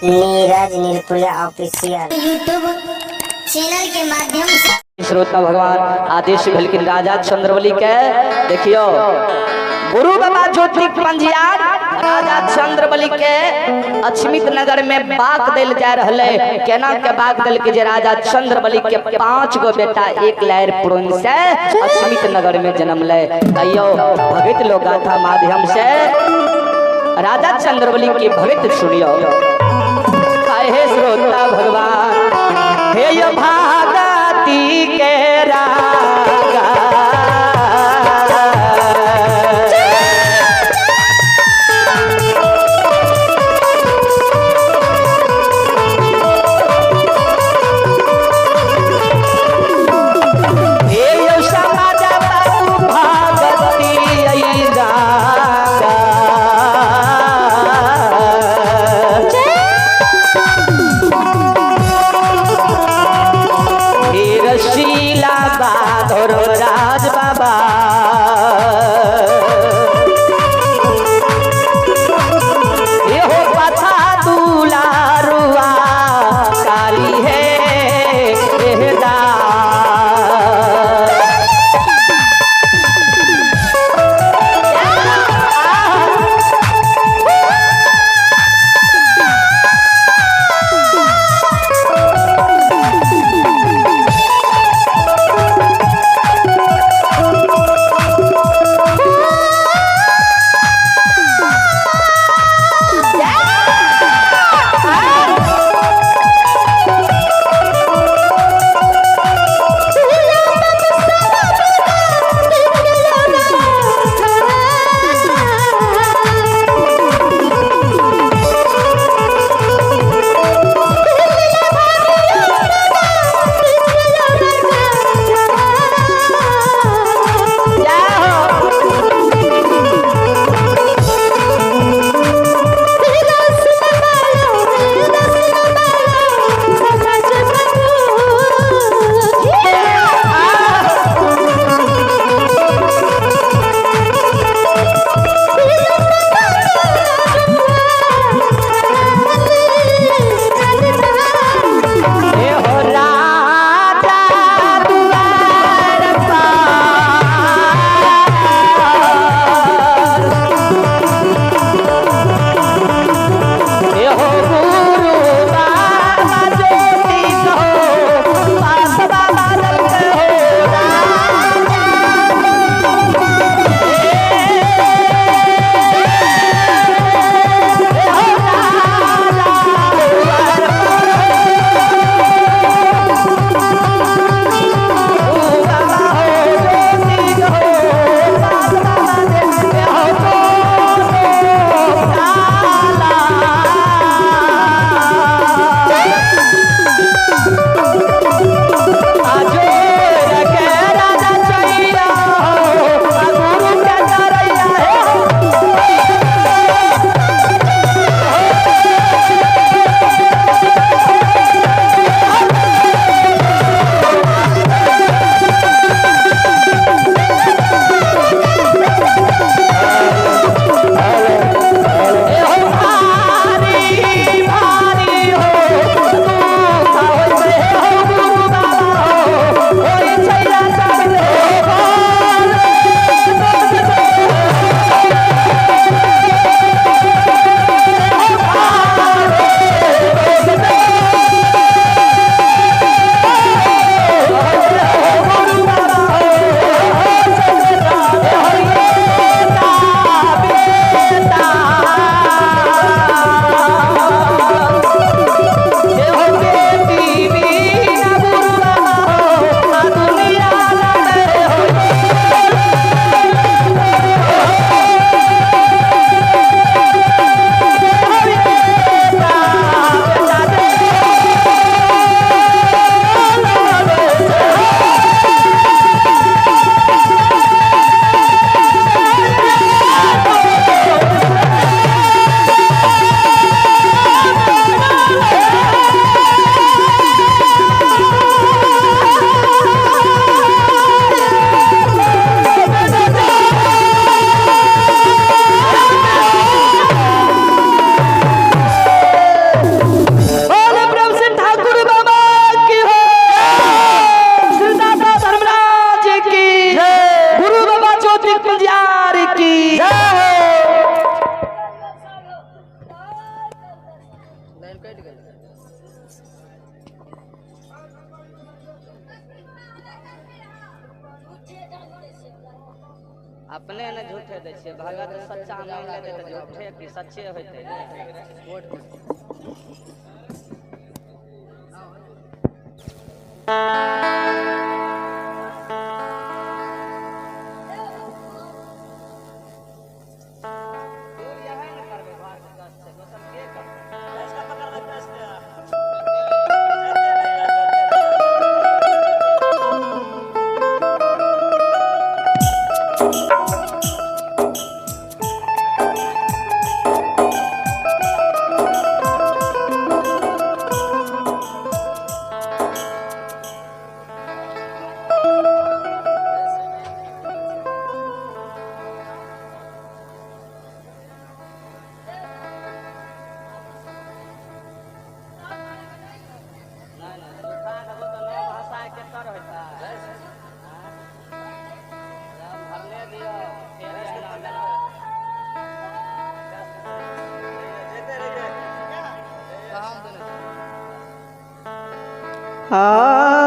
Neeraj Nirpuriya official YouTube channel के माध्यम से। श्रोता भगवान आदेश भेलखिन राजा चंद्रबली के। देखियो गुरु बाबा ज्योतिक पंजियार राजा चंद्रबली के अछमित नगर में बाग दिल जा रहले। केना के बाग दिल के जे राजा चंद्रबली के 5 गो बेटा एक लहर पुरन से अछमित नगर में जन्म ले। कहियो भगत लोग गाथा माध्यम से राजा चंद्रबली के भगत सुनियो। हे श्रोता भगवान, हे यो भागती के रागा, हे यो समाज बाबू भागती ऐ रागा। हे रसीला बाधर टाइम कटि गेल। अपने ने झूठे दै छियै, भगत सच्चा मानि लेतै तऽ झूठे की सच्चे होइतै ने। आ